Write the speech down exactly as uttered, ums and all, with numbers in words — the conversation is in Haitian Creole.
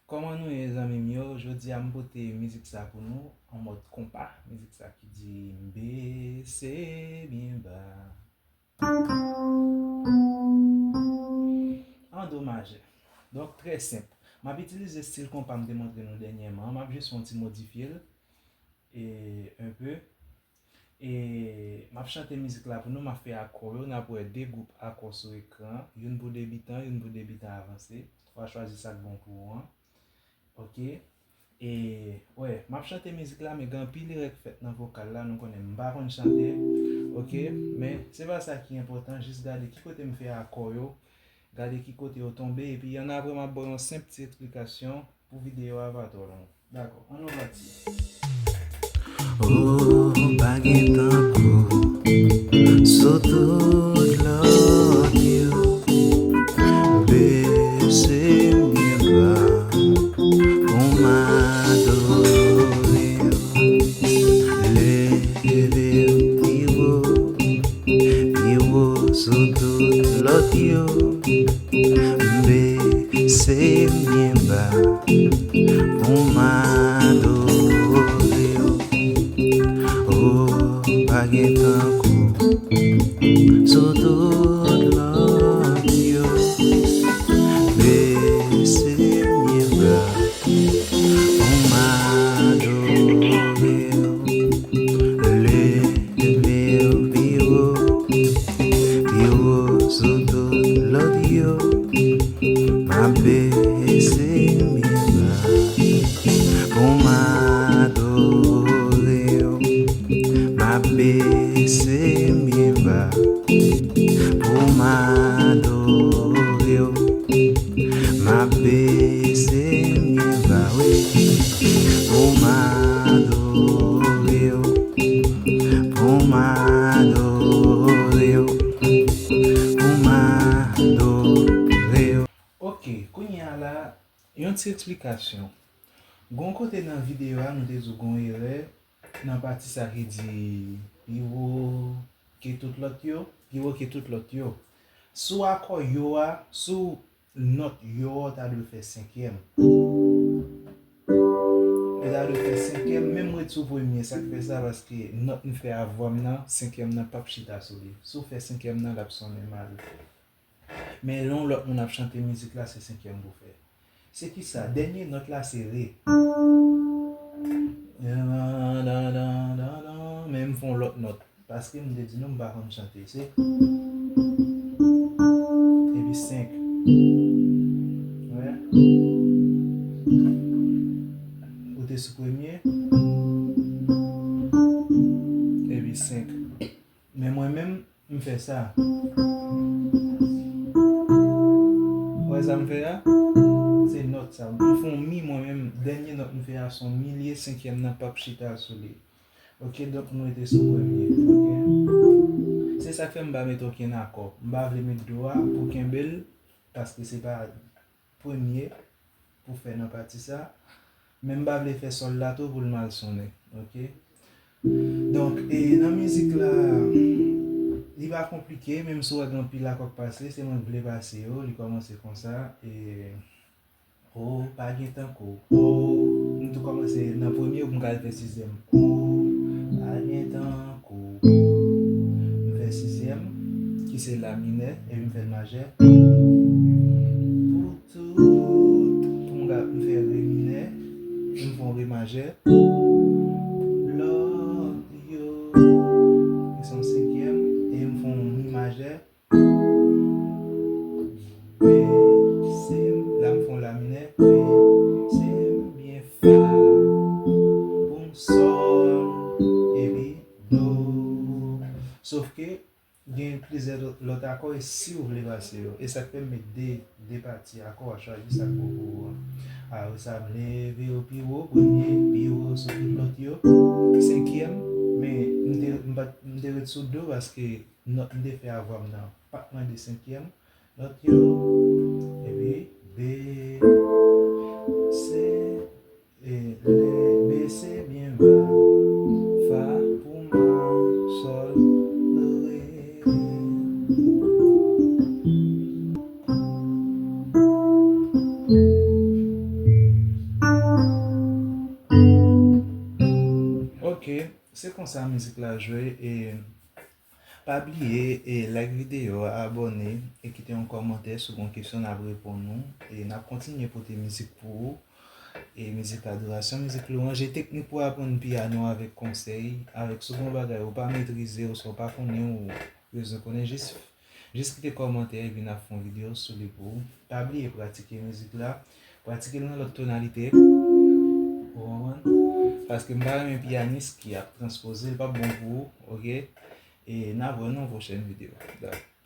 Kòman nou ye, zanmi m yo? Jodi a m pote mizik sa pou nou an mòd konpa. Mizik sa ki di m bese byen ba. An do majè. Donk, trè senp. M ap itilize stil konpa m te montre nou dènyèman an. M ap jis fè yon ti modifye l. E, un peu. E, m ap chante mizik la pou nou, m ap fè akò yo, n ap wè de gwoup akò sou ekran, youn pou debitan, youn pou debitan avanse. W a chwazi sa k bon pou ou an. Oke? E, wè, m ap chante mizik la, men gen anpil erè k fèt nan vokal la, nou konnen m pa konn chante. Oke? Men, se pa sa ki enpòtan, jis gade ki kote m fè akò yo, gade ki kote yo tonbe, epi annapre m ap ba w yon senp ti eksplikasyon pou videyo a pa twò long. Dakò, ann nou pati. Oh, pa gen tankou sou tout lòt yo. Bese m byen ba pou m adore w. Leve w pi wo, pi wo sou tout lòt yo. M bese m byen ba pou m adore w. Oh, pa gen tankou sou tout lòt yo. Bese m byen ba pou m adore w. Leve w pi wo, pi wo sou tout lòt yo. M ap bese m byen ba pou m adore w. M ap bese m byen ba pou m adore w. M ap bese m byen ba, wi, pou m adore w. Pou m adore w. Pou m adore w. Oke, kounye a la, yon ti eksplikasyon. Gon kote nan videyo a, nou te di w gon erè nan pati sa ki di pi wo ke tout lòt yo, pi wo ke tout lòt yo. Sou akò yo a, sou nòt yo a, w ta dwe fè senkyèm. Ou ta dwe fè senkyèm, menm ret sou premye. Sa k fè sa, paske nòt m fè a vwa m nan, senkyèm nan p ap chita sou li. Si w fè senkyèm nan, l ap sonnen mal. Men lè yon lòt moun ap chante mizik la, se senkyèm pou fè. Se kisa? Dènye nòt la se re. Dan, dan, dan, dan, dan. Men m fè yon lòt nòt. Paske m te di nou m pa konn chante. Se. Epi senk. Wè. Ou te sou premye. Epi senk. Men mwen menm, m fè sa. Ou wè sa m fè a? Se nòt sa. M fè yon mi mwen menm. Dènye nòt m fè a se yon mi li ye, senkyèm nan p ap chita sou li. Oke, donk nou rete sou premye. Oke. Se sa k fè m pa mete okenn akò. M pa vle met do a pou kenbe l, paske se pa premye pou fè nan pati sa. Men m pa vle fè sòl la tou pou l mal sonnen. Oke? Donk, e nan mizik la, li pa konplike, menm si w wè gen anpil akò k pase, se mwen k vle pase yo, li kòmanse konsa, e, o, pa gen tankou, o, m tou kòmanse nan premye, pou m ka al fè sizyèm, o, pa gen tankou, m fè sizyèm, ki se la minè, epi m fè l majè, pou tout, pou m ka, m fè re minè, m fè yon re majè, lòt yo, ki se yon senkyèm, e m fè yon mi majè, bese m, la m fè yon la minè, bese m byen fa, pou m sòl, epi do. Sof ke, gen plizyè lòt, lòt akò, e si w vle pase yo. E sa k fè m met de, de pati akò a, chwazi sa k bon pou ou an. Apre sa, m leve yo pi wo, premye, pi wo sou tout lòt yo. Senkyèm, men m te, m pa t, m te ret sou do paske nòt m te fè a vwa m nan pa t mande senkyèm. Lòt yo, epi bese, e, le, bese byen ba, fa pou ma, sòl, re. Se konsa mizik la jwe e pa bliye e like videyo a, abòne e kite yon kòmantè si w gen yon kesyon n ap reponn ou e n ap kontinye pote mizik pou ou e mizik adorasyon, mizik lwanj e teknik pou aprann pyano avèk konsèy, avèk si w gen yon bagay ou pa metrize oswa w pa konnen ou bezwen konnen jis Jis kite kòmantè epi n ap fè yon videyo sou li pou ou. Pa bliye pratike mizik la. Pratike l nan lòt tonalite. Ou konprann? Paske m pa renmen pyanis ki ap transpoze, l p ap bon pou ou, oke? E n ap wè nan yon pwochèn videyo. Bye.